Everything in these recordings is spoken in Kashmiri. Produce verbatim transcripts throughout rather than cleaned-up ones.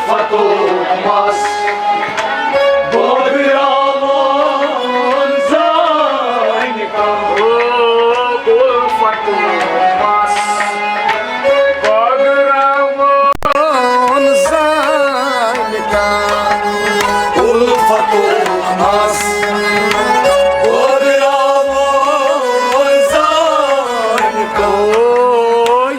الفتُک مَس بٲگراوُن زانہِ کانٛہہ۔ او الفتُک مَس بٲگراوُن زانہِ کانٛہہ۔ الفتُک مَس بٲگراوُن زانہِ کانٛہہ۔ او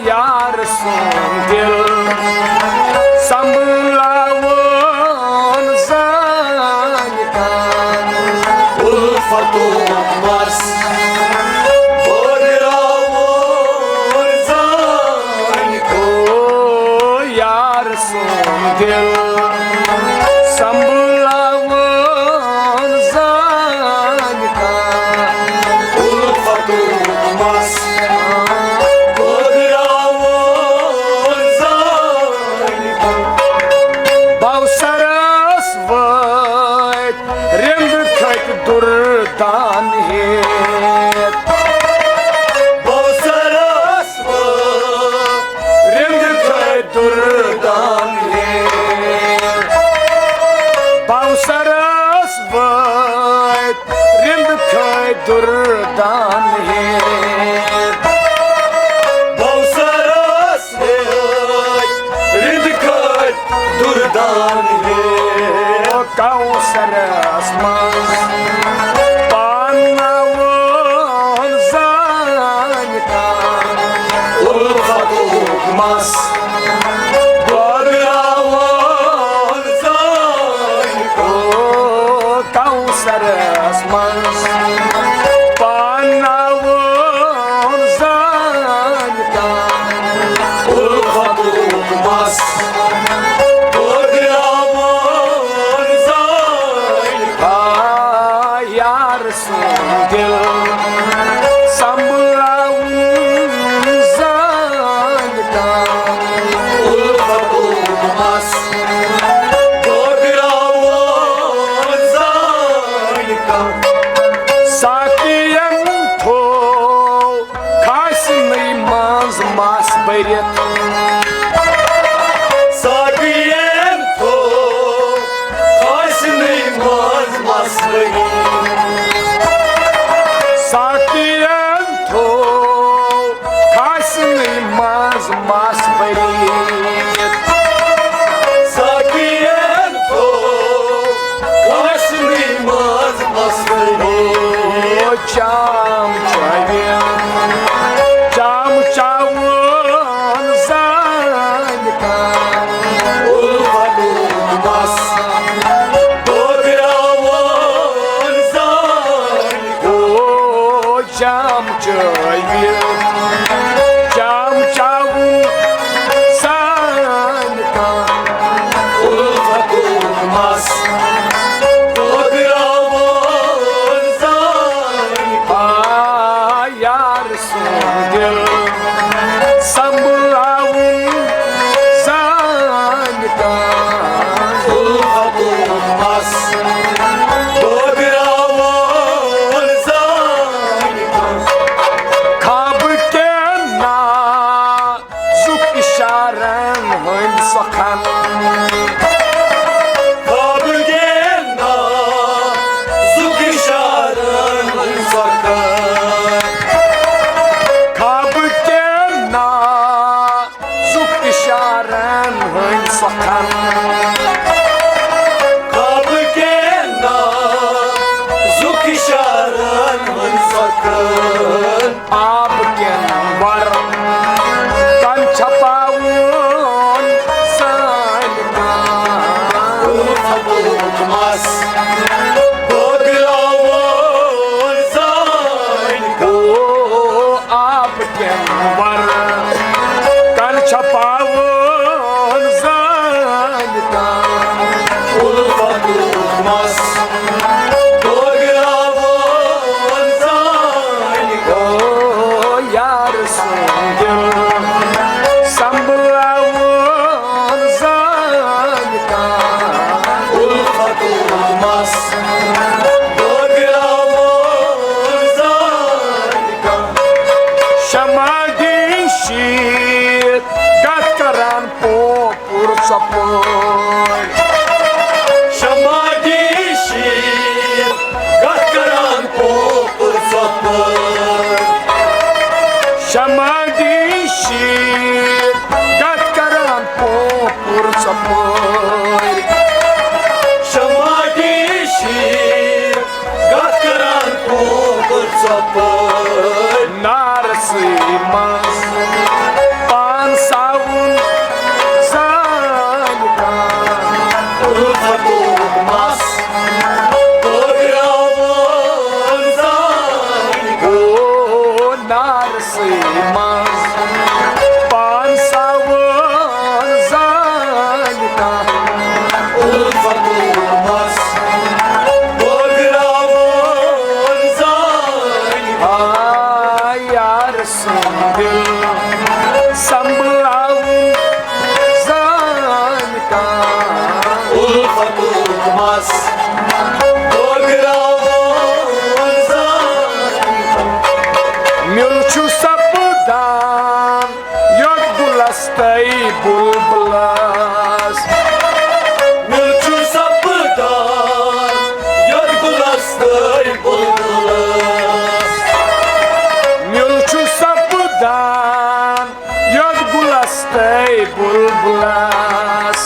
یار سُنٛد دِل سنبھلاوُن زانہِ کانٛہہ۔ الفتُک مَس بٲگراوُن زانہِ کانٛہہ۔ او یار سُنٛد دِل سنبھلاوُن زانہِ کانٛہہ۔ الفتُک مَس بٲگراوُن زانہِ کانٛہہ۔ بوسرس وٲتۍ رِنٛد کھٔتۍ دُردان ہیٚتھ۔ بوسرس وٲتۍ رِنٛد کھٔتۍ دُردان ہیٚتھ۔ بوسرس وٲتۍ رِنٛد کھٔتۍ دُردان ہیٚتھ۔ بوسرس وٲتۍ رِنٛد کھٔتۍ دُردان ہیٚتھ۔ کوثرس منٛز پاناوُن زانہِ کانٛہہ۔ الفتُک مَس بٲگراوُن زانہِ کانٛہہ۔ او کوثرس منٛز پاناوُن زانہِ کانٛہہ۔ الفتُک مَس بٲگراوُن زانہِ کانٛہہ۔ آ یار سُنٛد دِل سنبھلاوُن زانہِ کانٛہہ۔ الفتُک مَس بٲگراوُن زانہِ کانٛہہ۔ ساقین تھوٚو کھاسنٕے منٛز مَس بٔرِتھ۔ ساقین تھوٚو کھاسنٕے منٛز مَس بٔرِتھ۔ ساقین تھوٚو کھاسنٕے منٛز مَس بٔرِتھ۔ ساقین تھوٚو کھاسنٕے منٛز مَس بٔرِتھ۔ او چام چاوِ، چام چاوُن زانہِ کانٛہہ۔ الفتُک مَس بٲگراوُن زانہِ کانٛہہ۔ او چام چٲوِتھ چام چاوُن زانہِ کانٛہہ۔ الفتُک مَس بٲگراوُن زانہِ کانٛہہ۔ آ یار سُنٛد دِل سنبھلاوُن زانہِ کانٛہہ۔ الفتُک مَس بٲگراوُن زانہِ کانٛہہ۔ خوابہٕ کٮ۪ن نازُک اِشارن ہٕنٛدۍ سۄخن۔ خوابہٕ کٮ۪ن نازُک اِشارن ہٕنٛدۍ سۄخن۔ خوابہٕ کٮ۪ن نازُک اِشارن ہٕنٛدۍ سۄخن۔ خوابہٕ کٮ۪ن نازُک اِشارن ہٕنٛدۍ سۄخن۔ آب کٮ۪ن ورقن چھپاوُن زانہِ کانٛہہ۔ الفتُک مَس بٲگراوُن زانہِ کانٛہہ۔ او آب کٮ۪ن ورقن چھپاوُن زانہِ کانٛہہ۔ الفتُک مَس بٲگراوُن زانہِ کانٛہہ۔ او یار سُنٛد دِل سنبھلاوُن زانہِ کانٛہہ۔ الفتُک مَس شمع دیشی، کتھ کران پوپُر ژۄپٲرۍ۔ شمع دیشی، کتھ کران پوپُر ژۄپٲرۍ۔ شمع دیشی، کتھ کران پوپُر ژۄپٲرۍ۔ نارسٕے منٛز پان ساوُن زانہِ کانٛہہ۔ الفتُک مس بٲگراوان زانہِ کانٛہہ۔ او نارسٕے منٛز پان ساوُن زانہِ کانٛہہ۔ الفتُک مس بٲگراوان زانہِ کانٛہہ۔ آ یار سُنٛد دِل سنبھلاوُن زانہِ کانٛہہ۔ الفتُک مس بٲگراوان زانہِ کانٛہہ۔ میُل چھُ سپدان یتھ گُلس تہٕ بُلبُلس۔ میُل چھُ سپدان یتھ گُلس تہٕ بُلبُلس۔ میُل چھُ سپدان یتھ گُلس تہٕ بُلبُلس۔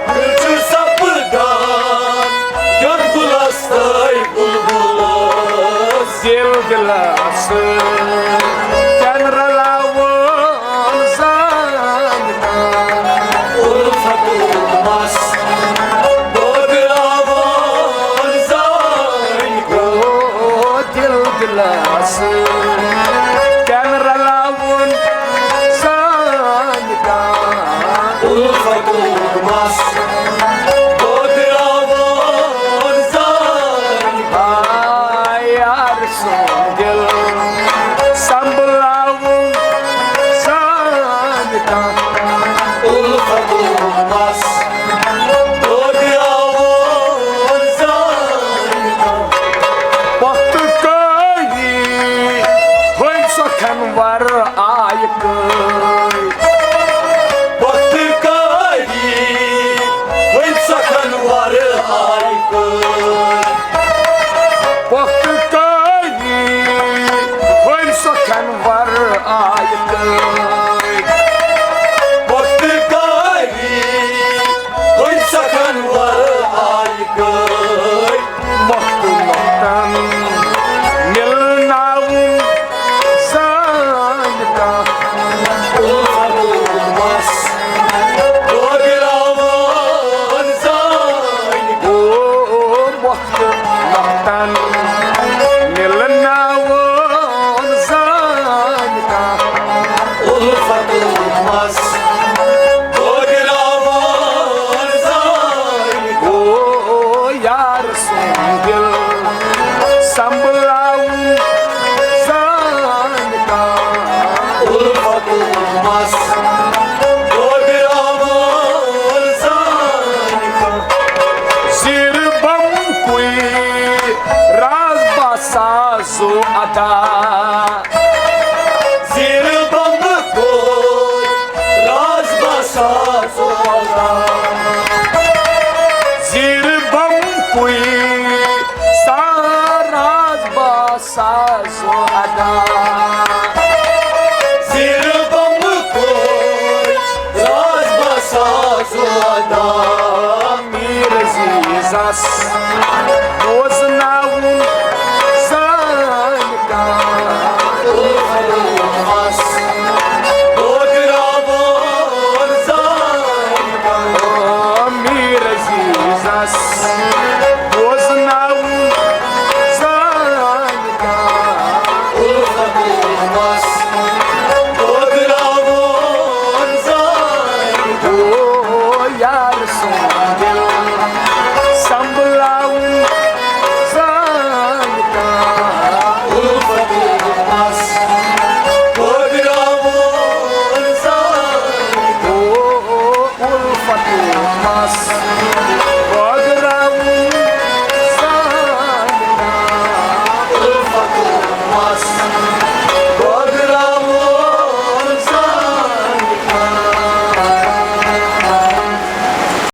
میُل چھُ سپدان یتھ گُلس تہٕ بُلبُلس۔ دِل دِلس سۭتۍ رلاوان زانہِ کانٛہہ۔ الفتُک مس بٲگراوان زانہِ کانٛہہ۔ او دِل دِلس سۭتۍ رلاوُن زانہِ کانٛہہ۔ الفتُک مس بٲگراوان زانہِ کانٛہہ۔ آ یار سُنٛد دِل سنبھلاوُن زانہِ کانٛہہ۔ الفتُک مس بٲگراوان زانہِ کانٛہہ۔ پۄختہٕ کٲری ہٕنٛدۍ سۄ کھنور آیہِ کٲرۍ۔ پۄختہٕ کٲری ہٕنٛدۍ سۄ کھنور آیہِ کٲرۍ۔ پۄختہٕ کٲری ہٕنٛدۍ سۄ کھنور آیہِ کٲرۍ۔ پۄختہٕ کٲری ہٕنٛدۍ سۄ کھنور آیہِ کٲرۍ۔ مۄختہٕ مۄختن مِلناوُن زانہِ کانٛہہ۔ الفتُک مس بٲگراوان زانہِ کانٛہہ۔ او مۄختہٕ مۄختن مِلناوُن زانہِ کانٛہہ۔ الفتُک مس بٲگراوان زانہِ کانٛہہ۔ او یار سُنٛد دِل سنبھلاوُن زانہِ کانٛہہ۔ الفتُک مس بٲگراوان زانہِ کانٛہہ۔ زیٖرٕ بمکُے راز باسا زو ادا۔ زیٖرٕ بمکُے راز باسا زو ادا۔ زیٖرٕ بمکُے سا راز باسا زو ادا۔ زیٖرٕ بمکُے راز باسا زو ادا۔ میٖر عزیزس بوزناوُن زانہِ کانٛہہ۔ الفتُک مس بٲگراوان زانہِ کانٛہہ۔ میٖر عزیزس بوزناوُن زانہِ کانٛہہ۔ الفتُک مس بٲگراوان زانہِ کانٛہہ۔ او یار سُنٛد